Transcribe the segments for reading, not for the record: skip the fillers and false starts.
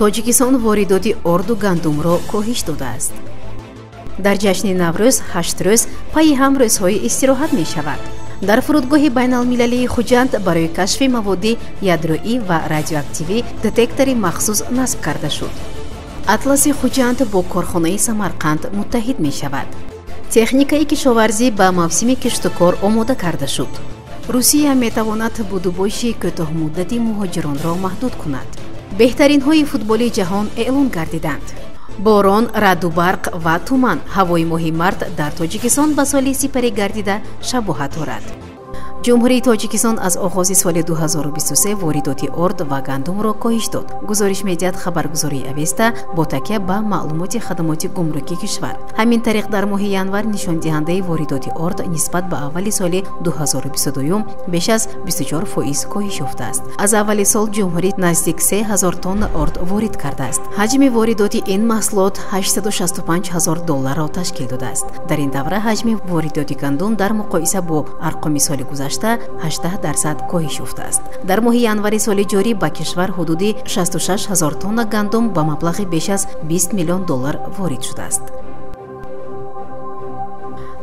Тоҷикистон воридоти орду гандумро коҳиш додааст. Дар ҷашни Наврӯз 8 рӯз пайи ҳам рӯзҳои истироҳат мешавад. Дар фурудгоҳи байналмилалии Хуҷанд барои кашфи маводи ядроӣ ва радиоактивӣ детектори махсус насб карда шуд. Атласи Хуҷанд бо корхонаи Самарқанд муттаҳид мешавад. Техникаи кишоварзӣ ба мавсими киштукор омода карда шуд. Русия метавонад будубоши кӯтоҳмуддати муҳоҷиронро маҳдуд кунад. Беҳтаринҳои футболи ҷаҳон эълон гардиданд. Борон, раъду барқ ва туман ҳавои моҳи март дар Тоҷикистон ба соли сипарӣ гардида шабоҳат дорад. Ҷумҳурии Тоҷикистон аз оғози соли 2023 воридоти орд ва гандумро коҳиш дод. Гузориш медиҳад хабаргузории Авеста бо такя ба маълумоти хадамоти гумрукии кишвар. Ҳамин тариқ дар моҳи январ нишондиҳандаи воридоти орд нисбат ба аввали соли 2022 беш аз 24% коҳиш ёфтааст. Аз аввали сол ҷумҳурӣ наздик 3000 тонна орд ворид кардааст. Ҳаҷми воридоти ин маҳсулот 865 ҳазор долларро ташкил додааст. Дар ин давра ҳаҷми воридоти гандум дар муқоиса бо арқоми соли гузашта 18% коҳиш ёфтааст. Дар моҳи январи соли ҷорӣ ба кишвар ҳудуди 66 ҳазор тонна гандум ба маблағи беш аз 20 миллион доллар ворид шудааст.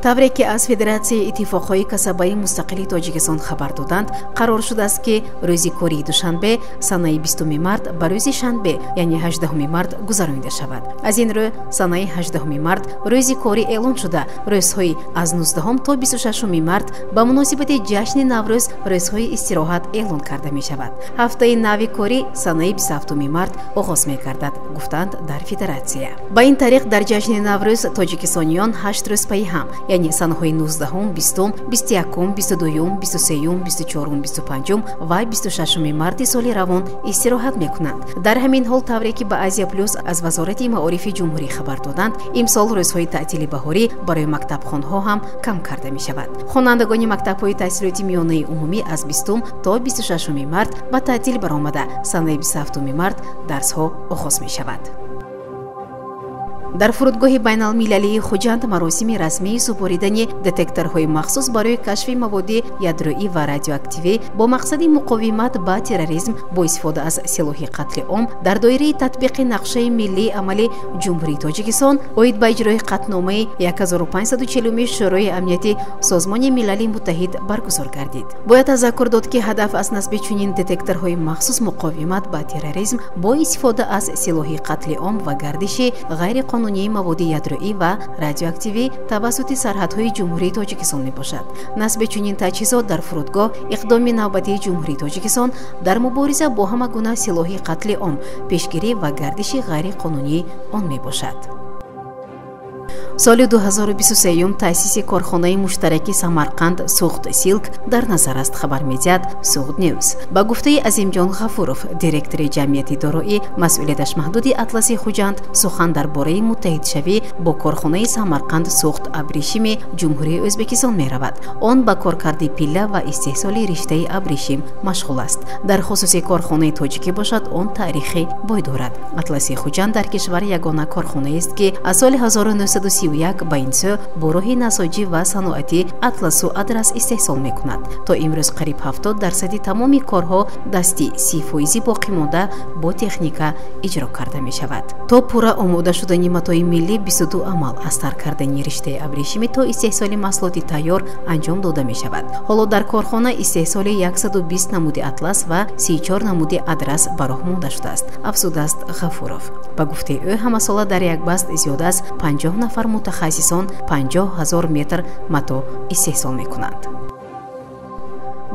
Тавре ки аз Федератсияи иттифоқҳои касабаи мустақили Тоҷикистон хабар доданд, қарор шудааст, ки рӯзи кории душанбе санаи 20 март ба рӯзи шанбе, яъне 18 март гузаронида шавад. Аз ин рӯ санаи 18 март рӯзи корӣ эълон шуда, рӯзҳои аз 19 то 26 март ба муносибати ҷашни Наврӯз рӯзҳои истироҳат эълон карда мешавад. Ҳафтаи нави корӣ санаи 27 март оғоз мегардад, гуфтанд дар федератсия. Ба ин тариқ дар ҷашни Наврӯз тоҷикистониён 8 рӯз пайи ҳам, яъне санаҳои 19, 20, 21, 22, 23, 24, 25 ва 26 марти соли равон истироҳат мекунанд. Дар ҳамин ҳол, тавре ки ба Азия Плюс аз Вазорати маорифи ҷумҳурӣ хабар доданд, имсол рӯзҳои таътили баҳорӣ барои мактабхонҳо ҳам кам карда мешавад. Хонандагони мактабҳои таҳсилоти миёнаи умумӣ аз 20 то 26 март ба таътил баромада, санаи 27 март дарсҳо оғоз мешавад. Дар фурудгоҳи байналмилалии Хуҷанд маросими расмии супоридани детекторҳои махсус барои кашфи маводи ядроӣ ва радиоактивӣ бо мақсади муқовимат ба терроризм бо истифода аз силоҳи қатли ом дар доираи татбиқи нақшаи миллии амали Ҷумҳурии Тоҷикистон оид ба иҷрои қатъномаи 1540 Шӯрои амнияти Созмони Милали Муттаҳид баргузор гардид. Бояд тазаккур дод, ки ҳадаф аз насби чунин детекторҳои махсус муқовимат ба терроризм бо истифода аз силоҳи қатли ом ва гардиши ғайриқонунии маводи ядроӣ ва радиоактивӣ тавассути сарҳадҳои Ҷумҳурии Тоҷикистон мебошад. Насби чунин таҷҳизот дар фурудгоҳ иқдоми навбатии Ҷумҳурии Тоҷикистон дар мубориза бо ҳама гуна силоҳи қатли ом, пешгирӣ ва гардиши ғайриқонунии он мебошад. Соли 2023 таъсиси корхонаи муштараки Самарқанд Суғд Силк дар назар аст, хабар медиҳад Суғд Ньюс. Ба гуфтаи Азимҷон Ғафуров, директори ҷамъияти дороӣ масъулияташ маҳдуди Атласи Хуҷанд, сухан дар бораи муттаҳидшавӣ бо корхонаи Самарқанд Суғд абришими Ҷумҳурии Ӯзбекистон меравад. Он ба коркарди пилла ва истеҳсоли риштаи абришим машғул аст. Дар хусуси корхонаи тоҷикӣ бошад, он таърихи бой дорад. Атласи Хуҷанд дар кишвар ягона корхонаест, ки аз соли 1931 ба ин сӯ бо роҳи насоҷӣ ва саноатӣ атласу адрас истеҳсол мекунад. То имрӯз қариб 70% тамоми корҳо дастӣ, 30% боқӣ монда бо техника иҷро карда мешавад. То пурра омода шудани матои миллӣ 22 амал аз тар кардани риштаи абрешими то истеҳсоли маҳсулоти тайёр анҷом дода мешавад. Ҳоло дар корхона истеҳсоли 120 намуди атлас ва 34 намуди адрас ба роҳ монда шудааст, афзудааст Ғафуров. Ба гуфтаи ӯ, ҳамасола дар як баст зиёда аз 50 нафар мутахассисон 50 ҳазор метр матоъ истеҳсол мекунанд.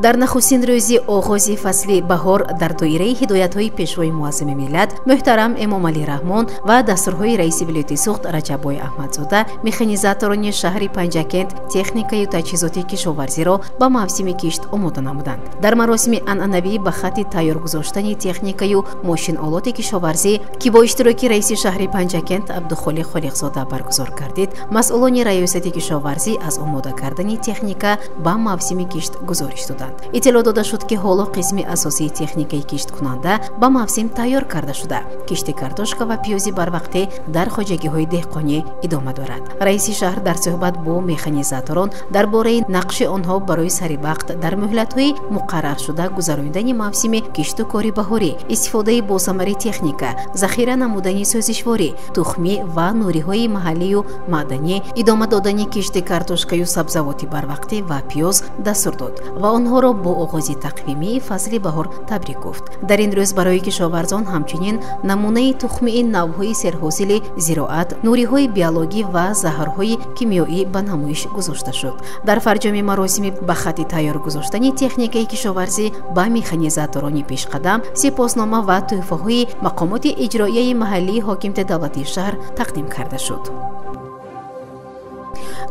Дар нахустин рӯзи оғози фасли баҳор дар доираи ҳидоятҳои пешвои муаззами миллат муҳтарам Эмомалӣ Раҳмон ва дастурҳои раиси вилояти Суғд Раҷаббой Аҳмадзода, механизаторони шаҳри Панҷакент техникаю таҷҳизоти кишоварзиро ба мавсими кишт омода намуданд. Дар маросими анъанавӣ ба хатти тайёр гузоштани техникаю мошинолоти кишоварзӣ, ки бо иштироки раиси шаҳри Панҷакент Абдухолиқ Холиқзода баргузор гардид, масъулони раёсати кишоварзӣ аз омода кардани техника ба мавсими кишт гузориш доданд. шуданд. Иттилоъ дода шуд, ки ҳоло қисми асосии техникаи кишткунанда ба мавсим тайёр карда шуда, кишти картошка ва пиёзи барвақтӣ дар хоҷагиҳои деҳқонӣ идома дорад. Раиси шаҳр дар суҳбат бо механизаторон дар бораи нақши онҳо барои саривақт дар муҳлатҳои муқарраршуда гузаронидани мавсими кишту кори баҳорӣ, истифодаи босамари техника, захира намудани сӯзишворӣ, тухмӣ ва нуриҳои маҳаллию маъданӣ, идома додани кишти картошкаю сабзавоти барвақтӣ ва пиёз дастур дод ва онҳоро бо оғози тақвимии фасли баҳор табрик гуфт. Дар ин рӯз барои кишоварзон ҳамчунин намунаи тухмии навъҳои серҳосили зироат, нуриҳои биологӣ ва заҳрҳои кимиёӣ ба намоиш гузошта шуд. Дар фарҷоми маросими ба хатти тайёр гузоштани техникаи кишоварзӣ ба механизаторони пешқадам сипоснома ва тӯҳфаҳои мақомоти иҷроияи маҳаллии ҳокимияти давлатии шаҳр тақдим карда шуд.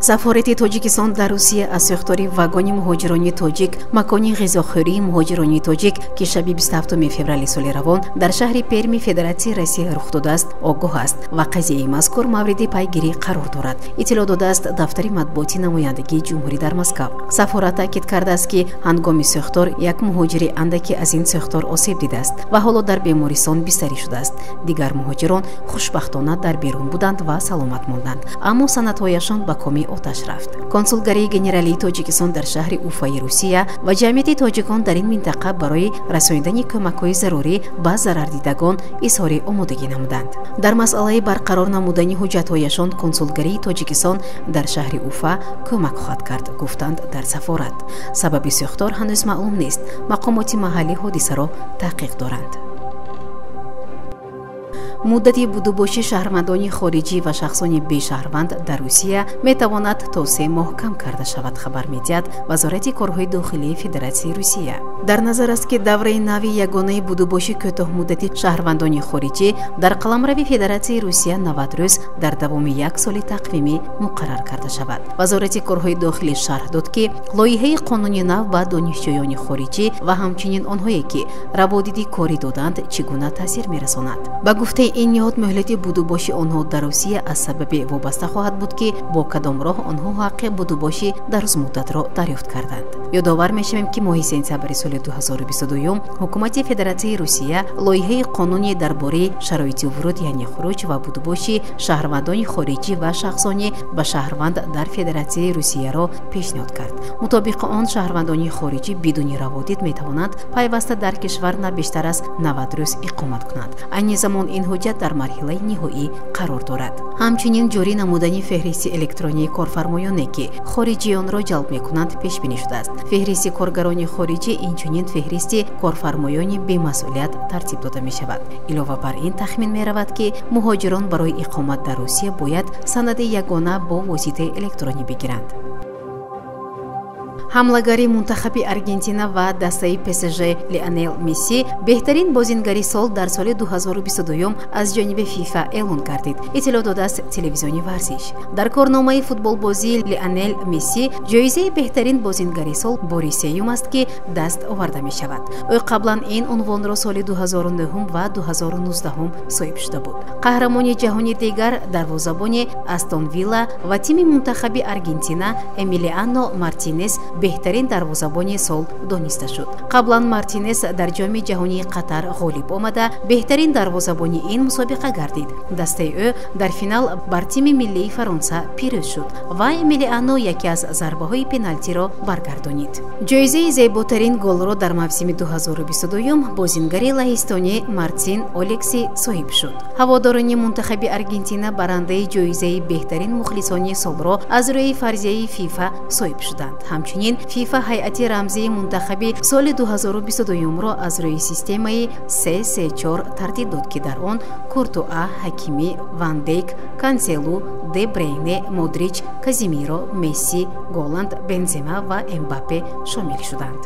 Сафорати Тоҷикистон дар Русия аз сӯхтори вагони муҳоҷирони тоҷик, макони ғизохӯрии муҳоҷирони тоҷик, ки шаби 27 феврали соли равон дар шаҳри Перми Федератсияи Россия рух додааст, огоҳ аст ва қазияи мазкур мавриди пайгирӣ қарор дорад. Иттилоъ додааст дафтари матбуоти намояндагии ҷумҳурӣ дар Москав. Сафорат таъкид кардааст, ки ҳангоми сӯхтор як муҳоҷири андаке аз ин сӯхтор осеб дидааст ва ҳоло дар бемористон бистарӣ шудааст. Дигар муҳоҷирон хушбахтона дар берун буданд ва саломат монданд, аммо санадҳояшон ба коми оташ рафт. Консулгарии генералии Тоҷикистон дар шаҳри Уфаи Русия ва ҷамъияти тоҷикон дар ин минтақа барои расонидани кӯмакҳои зарурӣ ба зарардидагон изҳори омодагӣ намуданд. Дар масъалаи барқарор намудани ҳуҷҷатҳояшон консулгарии Тоҷикистон дар шаҳри Уфа кӯмак хоҳад кард, гуфтанд дар сафорат. Сабаби сӯхтор ҳанӯз маълум нест. Мақомоти маҳаллӣ ҳодисаро таҳқиқ доранд. Муддати будубоши шаҳрвандони хориҷӣ ва шахсони бешаҳрванд дар Русия метавонад то 3 моҳ кам карда шавад, хабар медиҳад Вазорати корҳои дохилии Федератсияи Русия. Дар назар аст, ки давраи нави ягонаи будубоши кӯтоҳмуддати шаҳрвандони хориҷӣ дар қаламрави Федератсияи Русия 90 рӯз дар давоми як соли тақвимӣ муқаррар карда шавад. Вазорати корҳои дохилӣ шарҳ дод, ки лоиҳаи қонуни нав ба донишҷӯёни хориҷӣ ва ҳамчунин онҳое, ки раводиди корӣ доданд, чӣ гуна таъсир мерасонад. Ба гуфтаи ин ниҳод, муҳлати будубоши онҳо дар Русия аз сабаби вобаста хоҳад буд, ки бо кадом роҳ онҳо ҳаққи будубоши дарозмуддатро дарёфт карданд. Ёдовар мешавем, ки моҳи сентябри соли 2022 ҳукумати Федератсияи Русия лоиҳаи қонуни дар бораи шароити вуруд, яъне хуруҷ ва будубоши шаҳрвандони хориҷӣ ва шахсони ба шаҳрванд дар Федератсияи Русияро пешниҳод кард. Мутобиқи он, шаҳрвандони хориҷӣ бидуни раводид метавонанд пайваста дар кишвар на бештар аз 90 рӯз иқомат кунанд. Айни замон ин ҳуҷҷат дар марҳилаи ниҳоӣ қарор дорад. Ҳамчунин ҷорӣ намудани феҳристи электронии корфармоёне, ки хориҷиёнро ҷалб мекунанд, пешбинӣ шудааст. Феҳристи коргарони хориҷӣ инчунин феҳристи корфармоёни бемасъулият тартиб дода мешавад. Илова бар ин, тахмин меравад, ки муҳоҷирон барои иқомат дар Русия бояд санади ягона бо воситаи электронӣ бигиранд. Ҳамлагари мунтахаби Аргентина ва дастаи ПСЖ Лионел Месси беҳтарин бозингари сол дар соли 2022 аз ҷониби ФИФА эълон гардид, иттилоъ додааст телевизиони варзиш. Дар корномаи футболбозии Лионел Месси ҷоизаи беҳтарин бозингари сол бори сеюм аст, ки даст оварда мешавад. Ӯ қаблан ин унвонро соли 2009 ва 2019 соҳиб шуда буд. Қаҳрамони ҷаҳони дигар, дарвозабони Астон Вилла ва тими мунтахаби Аргентина Эмилиано Мартинес беҳтарин дарвозабони сол дониста шуд. Қаблан Мартинес дар ҷоми ҷаҳонии Қатар ғолиб омада, беҳтарин дарвозабони ин мусобиқа гардид. Дастаи ӯ дар финал бар тими миллии Фаронса пирӯз шуд ва Эмилиано яке аз зарбаҳои пеналтиро баргардонид. Ҷоизаи зеботарин голро дар мавсими 2022 бозингари лаҳистонӣ Мартин Олекси соҳиб шуд. Ҳаводорони мунтахаби Аргентина барандаи ҷоизаи беҳтарин мухлисони солро аз рӯи фарзияи ФИФА соҳиб шуданд. Ҳамчунин ФИФА ҳайати рамзии мунтахаби соли 2022-ро аз рӯи системаи 3-3-4 тартиб дод, ки дар он Куртуа, Ҳакимӣ, Ван Дейк, Канселу, Де Брейне, Модрич, Казимиро, Месси, Голанд, Бензема ва Эмбаппе шомил шуданд.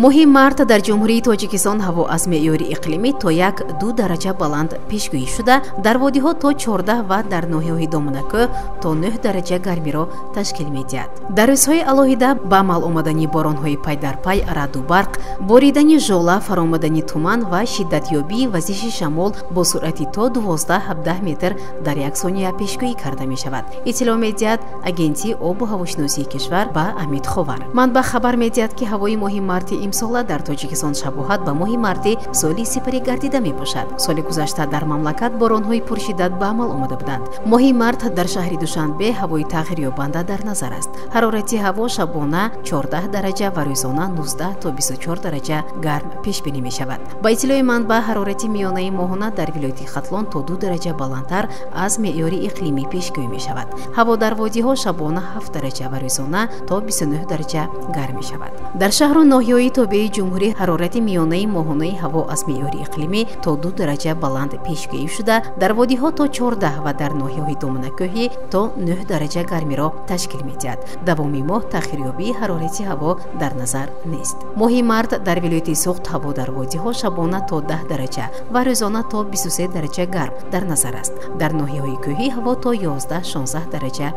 Моҳи март дар Ҷумҳурии Тоҷикистон ҳаво аз меъёри иқлимӣ то 1-2 дараҷа баланд пешгӯӣ шуда, дар водиҳо то 14 ва дар ноҳияҳои доманакӯҳ то 9 дараҷа гармиро ташкил медиҳад. Дар рӯзҳои алоҳида ба амал омадани боронҳои пайдарпай, раъду барқ, боридани жола, фаромадани туман ва шиддатёбии вазиши шамол бо суръати то 12-17 метр дар як сония пешгӯӣ карда мешавад. Иттилоъ медиҳад Агентии обу ҳавошиносии кишвар ба Амид Ховар. Манбаъ хабар медиҳад, ки ҳавои моҳи марти имсола дар Тоҷикистон шабоҳат ба моҳи марти соли сипарӣ гардида мебошад. Соли гузашта дар мамлакат боронҳои пуршиддат ба амал омада буданд. Моҳи март дар шаҳри Душанбе ҳавои тағйирёбанда дар назар аст. Ҳарорати ҳаво шабона 14 дараҷа ва рӯзона 19 то 24 дараҷа гарм пешбинӣ мешавад. Ба иттилои манбаъ, ҳарорати миёнаи моҳона дар вилояти Хатлон то 2 дараҷа баландтар аз меъёри иқлимӣ пешгӯӣ мешавад. Ҳаво дар водиҳо шабона 7 дараҷа ва рӯзона то 29 дараҷа гарм мешавад. Дар шаҳру ноҳияҳои тобеи ҷумҳурӣ ҳарорати миёнаи моҳонаи ҳаво аз меъёри иқлимӣ то 2 дараҷа баланд пешгӯӣ шуда, дар водиҳо то 14 ва дар ноҳияҳои доманакӯҳӣ то 9 дараҷа гармиро ташкил медиҳад. Давоми моҳ тағйирёбии ҳарорати ҳаво дар назар нест. Моҳи март дар вилояти Суғд ҳаво дар водиҳо шабона то 10 дараҷа ва рӯзона то 23 дараҷа гарм дар назар аст. Дар ноҳияҳои кӯҳӣ ҳаво то 11-16 дараҷа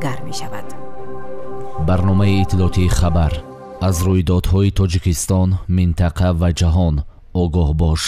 гарм мешавад. Барномаи иттилоотии хабар аз рӯйдодҳои Тоҷикистон, минтақа ва ҷаҳон огоҳ бош.